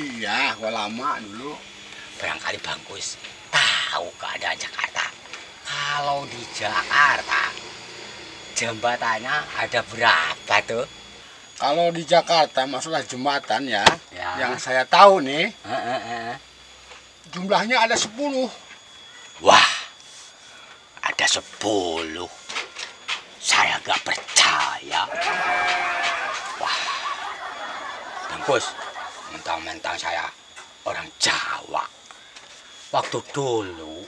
Iya, gua lama dulu. Barangkali Bang Kus tahu keadaan Jakarta. Kalau di Jakarta jembatannya ada berapa tuh? Kalau di Jakarta masalah jembatan ya, ya. Yang saya tahu nih, jumlahnya ada 10. Wah, ada 10. Saya gak percaya. Wah, Bang Kus, mentang-mentang saya orang Jawa. Waktu dulu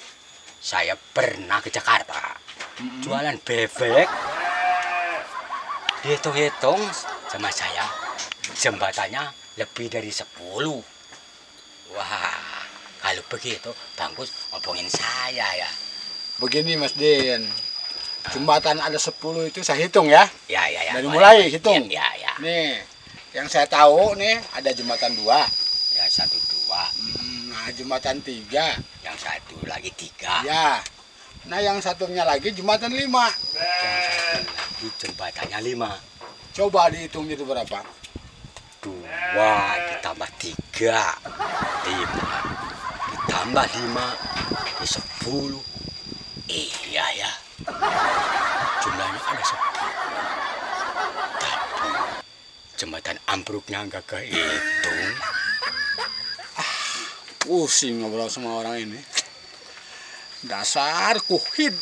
saya pernah ke Jakarta, jualan bebek. Dihitung-hitung sama saya, jembatannya lebih dari 10. Wah, kalau begitu Bang Kus ngomongin saya ya. Begini Mas Din, jembatan ada 10 itu saya hitung ya. Ya, ya, ya. Dari mulai hitung. Ya, ya, ya. Nih, yang saya tahu nih ada jembatan 2. Ya, 1, 2. Nah, jembatan 3. Yang satu lagi 3. Ya. Nah, yang satunya lagi jembatan 5. Yang satu lagi jembatannya 5. Coba dihitung itu berapa? 2 ditambah 3, 5 ditambah 5, 10. Iya ya. Jumlahnya ada 10. Tapi jembatan ambruknya nggak kehitung. Ah, pusing ngobrol sama orang ini. Dasar kuhid.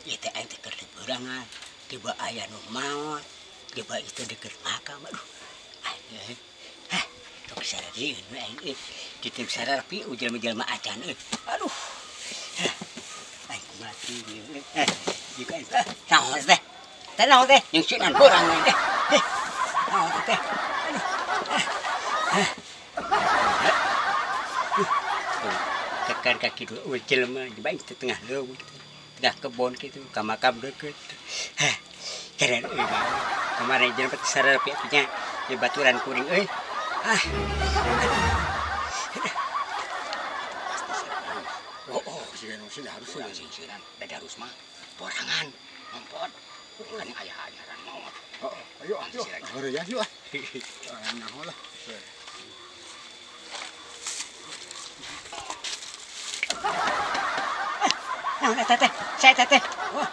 Itu aing teh keur berangan, tiba aya nu maot, tiba itu deket makam. Aduh. Hah, tok sararieun we aing euy. Diteu sararpi jelema-jelema acan euy. Aduh. Aing kumaha ieu euy. Jika aing naon teh? Teh naon teh? Nyungsinan beurang aing teh. Naon teh? Aduh. Tekan kaki dua jelema di baik di tengah leuweung gitu. Tengah kebon gitu, ka makam deukeut. Heh. Keren euy. Kemarin jelema teh sararpi atuh nya di baturan kuring euy. Ah. Oh, sih harus singsiran beda harus mah borangan ngompot. Kan aya ajaran maot. Oh, ayo ayo. Heureuyah yuk. Nyaho lah. Nah, eta teh, saya teh. Wah.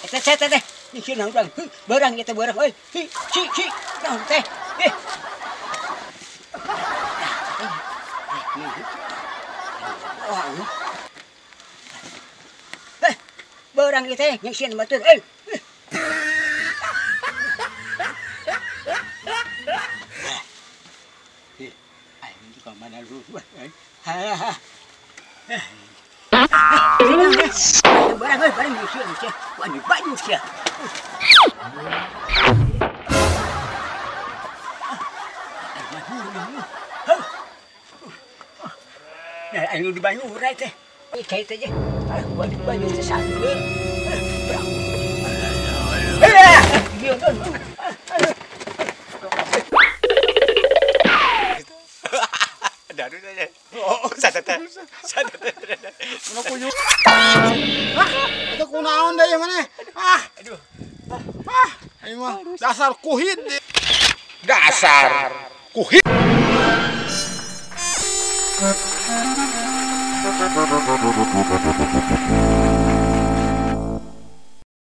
Eta saya teh. Nyingsiran urang. Beurang ieu teh beurang euy. Hi, si, si. Naon teh? Eh. Eh, beurang ieu teh nyingsiran batur euy. Eh, aing ka mana lu? Ha. Barang euy, barang nyusul sia. Wah, baju sia. Nah, aing di banyu urai teh. Cai teh je. Wah, di banyu teh satu. Oh, sadar. Mana kuyu? Ah, itu kunaon deui maneh? Ah, aduh. Ah, ieu mah dasar kuhid. Dasar kuhid.